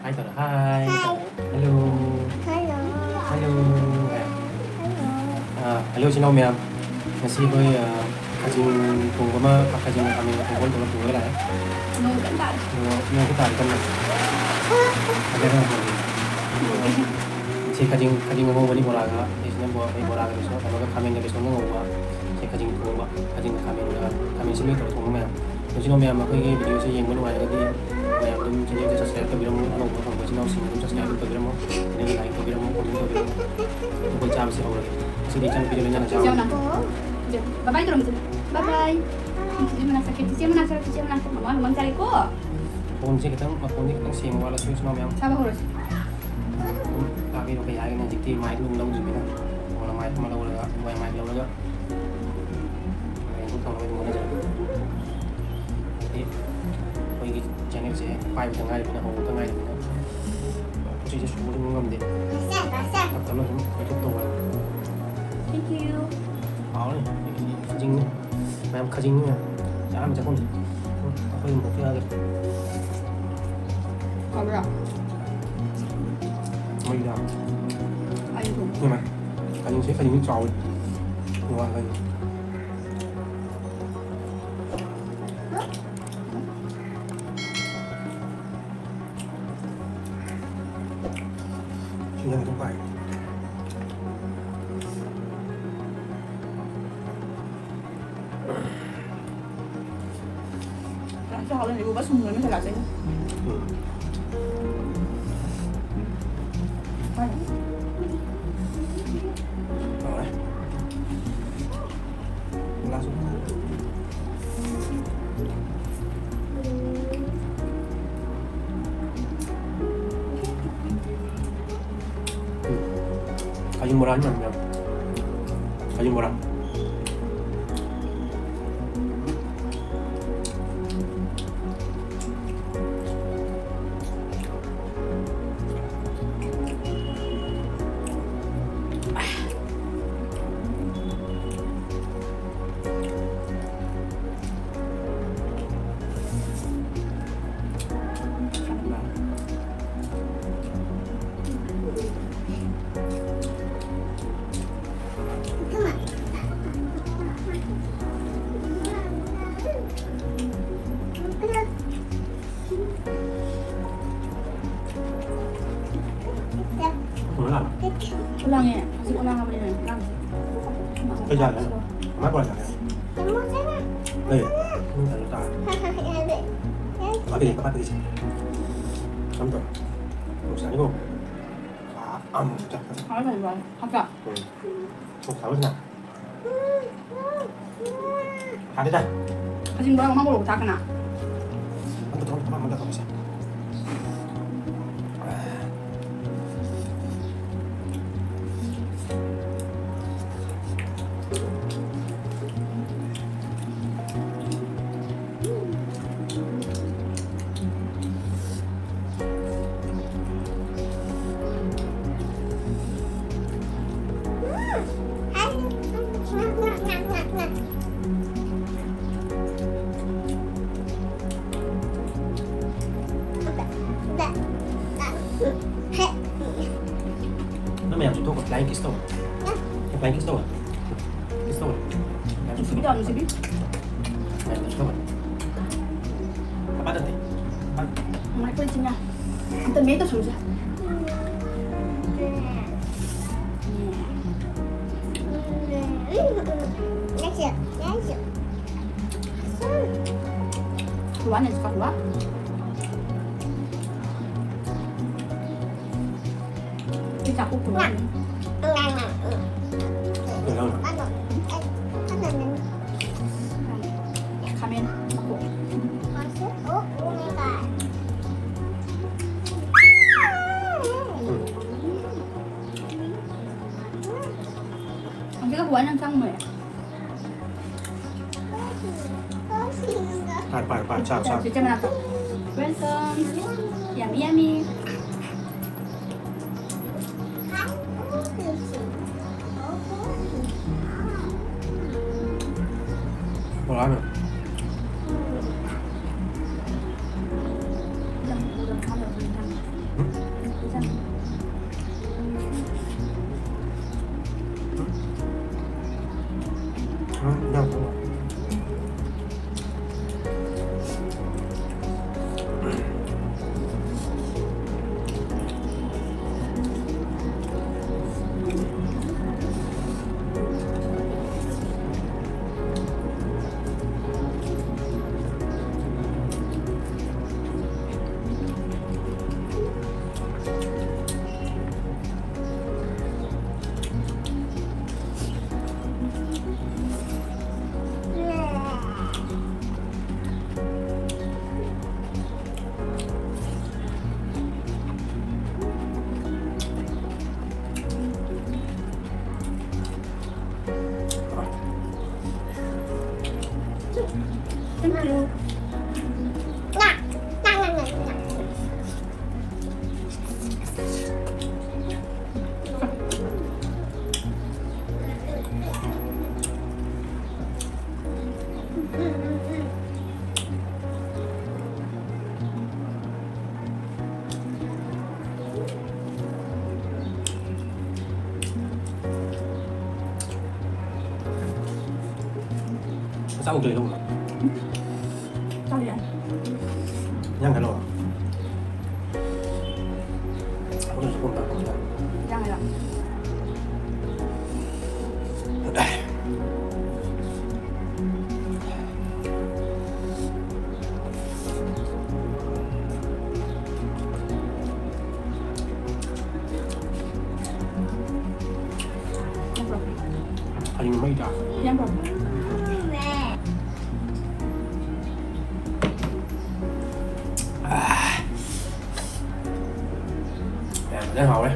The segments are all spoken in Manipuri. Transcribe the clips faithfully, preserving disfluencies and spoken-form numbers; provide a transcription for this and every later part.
ꯍꯥꯏ ꯇꯧꯔꯣ, ꯍꯥꯏ ꯇꯧꯔꯣ꯫ ꯍꯜꯂꯣ꯫ ꯍꯜꯂꯣ꯫ ꯍꯜꯂꯣ꯫ ꯑꯥ, ꯍꯜꯂꯣ, ꯏꯆꯤꯟ ꯏꯅꯥꯎ ꯃꯌꯥꯝ꯫ ꯉꯁꯤ ꯑꯩꯈꯣꯏ, ꯑꯥ, ꯈꯥꯖꯤꯡ ꯊꯣꯡꯕ ꯑꯃ, ꯈꯥꯖꯤꯡ ꯈꯥꯃꯦꯟꯒ ꯊꯣꯡꯕ ꯑꯃ ꯇꯧꯔꯒ ꯄꯨꯔꯒ ꯂꯥꯛꯑꯦ꯫ ꯅꯣꯡ ꯀꯟꯅ ꯇꯥꯔꯦ꯫ ꯅꯣꯡ, ꯅꯣꯡꯁꯨ ꯇꯥꯔꯦ ꯀꯟꯅ꯫ ꯐꯖꯅ ꯊꯣꯡꯉꯦ꯫ ꯁꯤ ꯈꯥꯖꯤꯡ, ꯈꯥꯖꯤꯡ ꯑꯉꯧꯕꯅꯤ ꯕꯣꯔꯥꯒ, ꯁꯤꯁꯤꯅ ꯕꯣ-, ꯑꯩꯈꯣꯏ ꯕꯣꯔꯥꯒ ꯕꯦꯁꯣꯟ, ꯀꯩꯅꯣꯒ ꯈꯥꯃꯦꯟꯒ ꯕꯦꯁꯣꯟꯒ ꯉꯧꯕ꯫ ꯁꯤ ꯈꯥꯖꯤꯡ ꯊꯣꯡꯕ, ꯈꯥꯖꯤꯡꯒ ꯈꯥꯃꯦꯟꯒ, ꯈꯥꯃꯦꯟ ꯑꯁꯤꯟꯕꯒ ꯇꯧꯔꯒ ꯊꯣꯡꯕ ꯃꯌꯥꯝ꯫ ꯏꯆꯤꯟ ꯏꯅꯥꯎ ꯃꯌꯥꯝ, ꯑꯩꯈꯣꯏꯒꯤ video ꯁꯦ ꯌꯦꯡꯕ ꯅꯨꯡꯉꯥꯏꯔꯒꯗꯤ ꯃꯌꯥꯝ ꯑꯗꯨꯝ channel ꯁꯦ subscribe ꯇꯧꯕꯤꯔꯝꯃꯣ, ꯑꯅꯧꯕ ꯍꯧꯕ ꯏꯆꯤꯟ ꯏꯅꯥꯎꯁꯤꯡ ꯑꯗꯨꯝ subscribe ꯑꯗꯨꯝ ꯇꯧꯕꯤꯔꯝꯃꯣ, channel ꯁꯦ like ꯇꯧꯕꯤꯔꯝꯃꯣ, comment ꯇꯧꯕꯤꯔꯝꯃꯣ꯫ ꯑꯩꯈꯣꯏ ꯆꯥꯕꯁꯦ ꯍꯧꯔꯒꯦ꯫ ꯉꯁꯤꯗꯤ ꯏꯆꯥꯅꯨꯄꯤꯗꯣ ꯂꯣꯏꯅꯅ ꯆꯥꯕ꯫ ꯆꯦ ꯃꯅꯥꯛꯇ꯫ ꯕꯥꯏ ꯕꯥꯏ ꯇꯧꯔꯝꯃꯨ ꯆꯦ꯫ ꯕꯥꯏ ꯕꯥꯏ꯫ ꯆꯦ ꯃꯅꯥꯛ ꯆꯠꯀꯦ꯫ ꯆꯦ ꯃꯅꯥꯛ ꯆꯠꯂꯣ꯫ ꯆꯦ ꯃꯅꯥꯛꯇ ꯃꯃꯥ ꯃꯃꯥ ꯆꯥꯔꯦꯀꯣ꯫ ꯐꯣꯟꯁꯦ ꯈꯤꯇꯪ, ꯃꯈꯣꯟꯁꯦ ꯈꯤꯇꯪ ꯁꯦꯡꯕ ꯋꯥꯠꯂꯁꯨ ꯏꯆꯤꯟ ꯏꯅꯥꯎ ꯃꯌꯥꯝ꯫ ꯆꯥꯕ ꯍꯧꯔꯁꯤ꯫ ꯑꯗꯨꯝ ꯇꯥꯕꯤꯔꯣ, ꯀꯩ ꯍꯥꯏꯒꯅꯤ ꯍꯧꯖꯤꯛꯇꯤ mic ꯅꯨꯡ ꯂꯧꯗ꯭ꯔꯤꯕꯅꯤꯅ꯫ ꯐꯣꯟ mic ꯑꯃ ꯂꯧꯔꯒ, mobile mic ꯂꯧꯔꯒ ꯍꯌꯦꯡ ꯊꯣꯛꯅꯕ ꯑꯗꯨꯝ ꯍꯣꯠꯅꯖꯔꯛꯀꯦ꯫ ꯍꯥꯏꯗꯤ ꯑꯩꯈꯣꯏꯒꯤ channel ꯁꯦ ꯄꯥꯏꯕꯗ ꯉꯥꯏꯔꯤꯕꯅꯤꯅ, ꯍꯧꯕꯗ ꯉꯥꯏꯔꯤꯕꯅꯤꯅ ꯄꯣꯠ ꯆꯩꯁꯦ ꯁꯨꯕ ꯑꯗꯨꯝ ꯉꯝꯗꯦ꯫ ꯇꯞ ꯇꯞꯅ ꯑꯗꯨꯝ ꯂꯧꯊꯣꯛꯇꯧꯕ ꯍꯥꯏꯕ꯫ Thank you꯫ ꯍꯥꯎꯔꯅꯤ꯫ ꯑꯩꯒꯤꯗꯤ ꯈꯖꯤꯡꯅꯤ꯫ ꯃꯌꯥꯝ ꯈꯖꯤꯡꯅꯤ ꯃꯌꯥꯝ꯫ ꯆꯥꯔꯝ ꯆꯥꯐꯝꯁꯦ꯫ ꯎꯝ, ꯑꯩꯈꯣꯏ ꯑꯃꯨꯛ ꯌꯥꯗ꯭ꯔꯦ꯫ ꯍꯥꯎꯕ꯭ꯔꯥ? ꯃꯩꯗ꯫ ꯑꯩ ꯊꯣꯡꯉꯦ꯫ ꯏꯃꯥ, ꯈꯖꯤꯡꯁꯦ ꯈꯖꯤꯡ ꯆꯥꯎꯋꯤ꯫ ꯋꯥ ꯈꯖꯤꯡ꯫ ꯁꯤꯅ ꯑꯗꯨꯝ ꯄꯥꯏ꯫ ꯆꯥꯛꯁꯨ ꯍꯥꯎꯋꯦ, ꯏꯔꯨꯕ ꯁꯨꯝ ꯂꯣꯏꯅ ꯆꯠꯂꯛꯑꯁꯦ꯫ ꯎꯝ꯫ ꯍꯣꯏ꯫ ꯍꯥꯎꯔꯦ꯫ ꯒ꯭ꯂꯥꯁ ꯑꯃ꯫ ꯎꯝ꯫ ꯈꯖꯤꯡ ꯕꯣꯔꯥ ꯌꯥꯝ ꯌꯥꯝ꯫ ꯈꯖꯤꯡ ꯕꯣꯔꯥ꯫ ꯈꯨꯂꯥꯡꯉꯦ꯫ ꯍꯧꯖꯤꯛ ꯈꯨꯂꯥꯡꯉꯕꯅꯤꯅ ꯂꯥꯡꯁꯦ꯫ ꯀꯩ ꯆꯥꯒꯦ ꯍꯥꯏꯅꯣ? ꯀꯃꯥꯏ ꯀꯣꯟꯅ ꯆꯥꯒꯦ? ꯂꯩ꯫ ꯎꯝ, ꯀꯩꯅꯣ ꯆꯥꯔꯦ꯫ ꯀꯃꯥꯏ ꯀꯩ, ꯀꯃꯥꯏ ꯀꯩ ꯆꯥ-, ꯀꯃꯥꯏ ꯇꯧꯔꯦ? ꯅꯨꯡꯁꯥꯅꯤꯀꯣ꯫ ꯑꯥ, ꯑꯃꯨꯛ ꯆꯥ꯫ ꯍꯥꯎꯔꯦ, ꯐꯖꯅ ꯆꯥꯔꯦ꯫ ꯍꯥꯞꯄ꯭ꯔꯥ? ꯎꯝ꯫ ꯅꯨꯡꯁꯥ ꯐꯖꯅ꯫ ꯍꯥꯏꯗꯦꯗ꯫ ꯑꯁꯤꯟꯕ ꯃꯣꯔꯣꯛ ꯊꯥꯛꯀꯅ꯫ ꯑꯝꯇ ꯊꯣꯛ-, ꯑꯃ, ꯑꯃ ꯇꯧꯔꯁꯦ꯫ ꯅꯪ ꯃꯌꯥꯝ ꯆꯨꯞꯊꯣꯛꯈꯣ꯫ Flying kiss ꯇꯧ꯫ Flying kiss ꯇꯧ꯫ Kiss ꯇꯧ꯫ ꯃꯌꯥꯝ ꯅꯨꯡꯁꯤꯕꯤ ꯆꯨꯞꯊꯣꯛꯈꯣ꯫ ꯇꯧ, ꯅꯨꯡꯁꯤꯕꯤ꯫ ꯃꯌꯥꯝ ꯆꯨꯞꯊꯣꯛꯈꯣ꯫ ꯃꯄꯥ ꯅꯠꯇꯦ꯫ ꯃꯄꯥ꯫ ꯃꯥꯏ ꯀꯣꯏ ꯆꯤꯡꯉꯥ꯫ ꯑꯝꯇ ꯃꯦꯠ ꯇꯧꯁꯜꯂꯨꯁꯦ꯫ ꯍꯜꯂꯨꯋꯥꯅꯦ, ꯍꯧꯖꯤꯛ ꯍꯜꯂꯨꯋꯥ꯫ ꯑꯩ ꯆꯥꯛ ꯀꯣꯛ ꯄꯨꯔꯛꯑꯅꯤ꯫ ꯀꯩꯅꯣ? ꯈꯥꯃꯦꯟ ꯃꯀꯨ꯫ ꯎꯝ꯫ ꯍꯧꯖꯤꯛ ꯍꯋꯥꯏ ꯅꯪ ꯆꯪꯕꯅꯦ꯫ ꯄꯥꯔ, ꯄꯥꯔ, ꯄꯥꯔ, ꯆꯥꯔꯣ, ꯆꯥꯔꯣ꯫ ꯆꯤꯆꯦ ꯃꯅꯥꯛꯇ꯫ Welcome. Yummy, yummy. ꯍꯣꯏ, ꯍꯣꯏ꯫ ꯆꯥꯛ ꯀꯩ ꯂꯧꯕ? ꯆꯥꯛ ꯌꯥꯏ꯫ ꯏꯟꯖꯥꯡ ꯀꯩ ꯂꯧꯕ? ꯑꯩꯈꯣꯏꯅ ꯁꯒꯣꯜ ꯀꯥꯡꯍꯧ ꯆꯥꯏ꯫ ꯏꯟꯖꯥꯡ ꯍꯥꯏꯔꯣ? ꯍꯌꯦꯡ ꯃꯩ ꯇꯥ꯫ ꯌꯥꯝ ꯐꯕ꯫ ꯌꯥꯝ ꯐꯖꯅ ꯍꯥꯎꯔꯦ꯫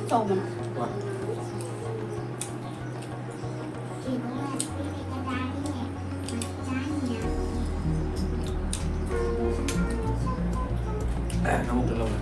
ꯇꯧꯕꯅꯦ꯫ ꯑꯦ, ꯅꯪ ꯑꯃꯨꯛꯇ ꯂꯧꯔꯦ꯫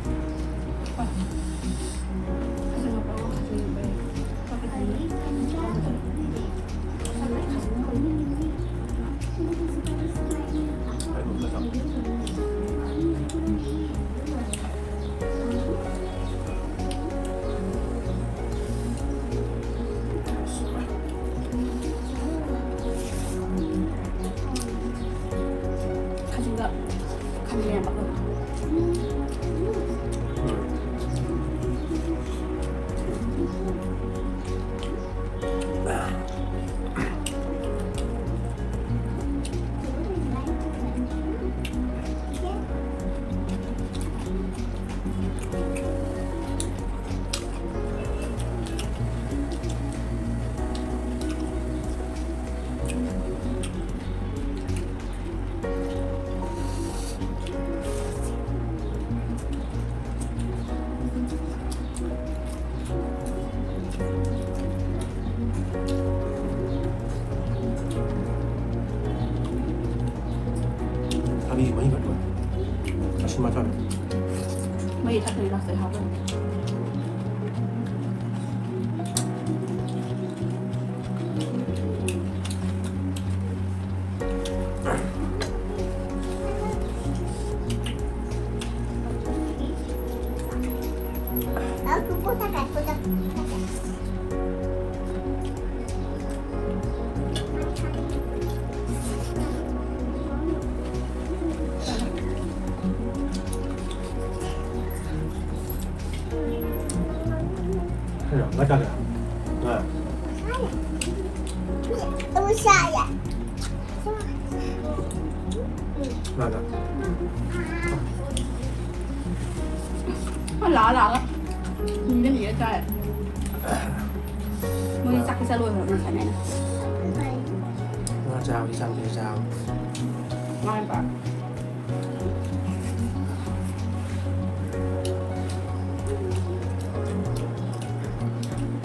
ꯊꯛꯄꯅꯤ ꯂꯥꯁꯇ ꯍꯥꯎꯕꯅꯤ꯫ ꯂꯥꯛꯑ ꯂꯥꯛꯑꯒ ꯃꯤꯅ ꯅꯦꯛꯑ ꯆꯥꯏ꯫ ꯃꯣꯏ ꯆꯥꯛ ꯆꯥ ꯂꯣꯏꯈ꯭ꯔꯕ ꯉꯁꯥꯏꯅ ꯑꯩꯅ꯫ ꯉꯥ ꯆꯥꯕꯗꯤ ꯆꯥꯝꯊꯣꯛꯑ ꯆꯥꯕ꯫ ꯃꯥꯅꯦ ꯄꯥ꯫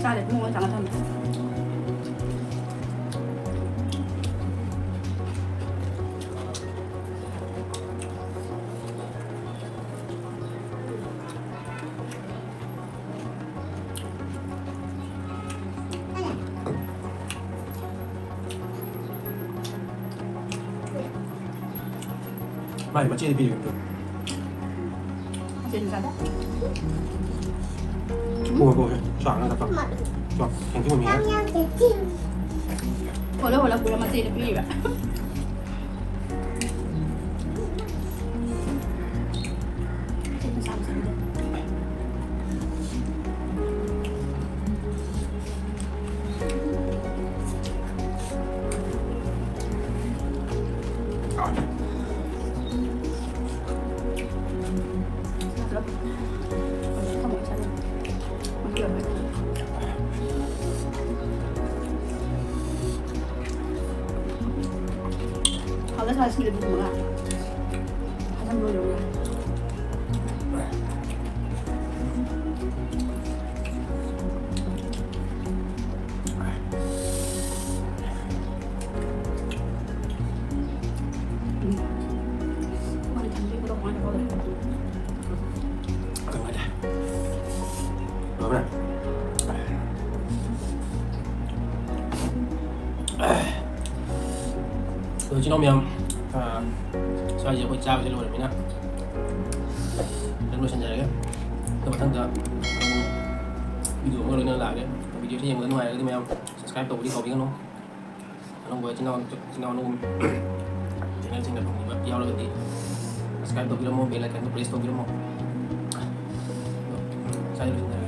ꯆꯥꯗꯦ ꯄꯨꯡ ꯑꯃ ꯆꯪꯉ ꯊꯝꯃꯦ꯫ ꯃꯥꯏ ꯃꯆꯦꯗꯤ ꯄꯤꯔꯤꯕ꯫ ꯃꯆꯦꯗꯤ ꯆꯥꯗꯦ꯫ ꯄꯨꯔꯣ, ꯄꯨꯔꯣ, ꯆꯥ ꯉꯥꯛꯇ ꯊꯛ꯫ ꯆꯥ, ꯊꯦꯡꯀ꯭ꯌꯨ, ꯃꯤꯃꯤ꯫ ꯍꯣꯜꯂ ꯍꯣꯜꯂ ꯄꯨꯔ ꯃꯆꯦꯗ ꯄꯤꯔꯤꯕ꯫ ꯑꯗꯣ ꯏꯆꯤꯟ ꯏꯅꯥꯎ ꯃꯌꯥꯝ, ꯑ, ꯁ꯭ꯋꯥꯏꯁꯦ ꯑꯩꯈꯣꯏ ꯆꯥꯕꯁꯦ ꯂꯣꯏꯔꯕꯅꯤꯅ ꯑꯗꯨꯝ ꯂꯣꯏꯁꯤꯟꯖꯔꯒꯦ꯫ ꯑꯗꯣ ꯃꯊꯪꯗ ꯑꯃꯨꯛ video ꯑꯃꯒ ꯂꯣꯏꯅꯅ ꯂꯥꯛꯑꯒꯦ꯫ Videoꯁꯦ ꯌꯦꯡꯕꯗ ꯅꯨꯡꯉꯥꯏꯔꯒꯗꯤ ꯃꯌꯥꯝ subscribe ꯇꯧꯕꯗꯤ ꯀꯥꯎꯕꯤꯒꯅꯨ꯫ ꯑꯅꯧꯕ ꯏꯆꯤꯟ ꯏꯅꯥꯎ, ꯏꯆꯤꯟ ꯏꯅꯥꯎ ꯑꯅꯧꯕ channelꯁꯤꯡꯗ ꯐꯪꯕꯤꯕ ꯌꯥꯎꯔꯒꯗꯤ subscribe ꯇꯧꯕꯤꯔꯝꯃꯣ, bell iconꯗꯣ press ꯇꯧꯕꯤꯔꯝꯃꯣ꯫ ꯑꯗꯣ ꯉꯁꯥꯏ ꯂꯣꯏꯁꯤꯟꯖꯔꯒꯦ꯫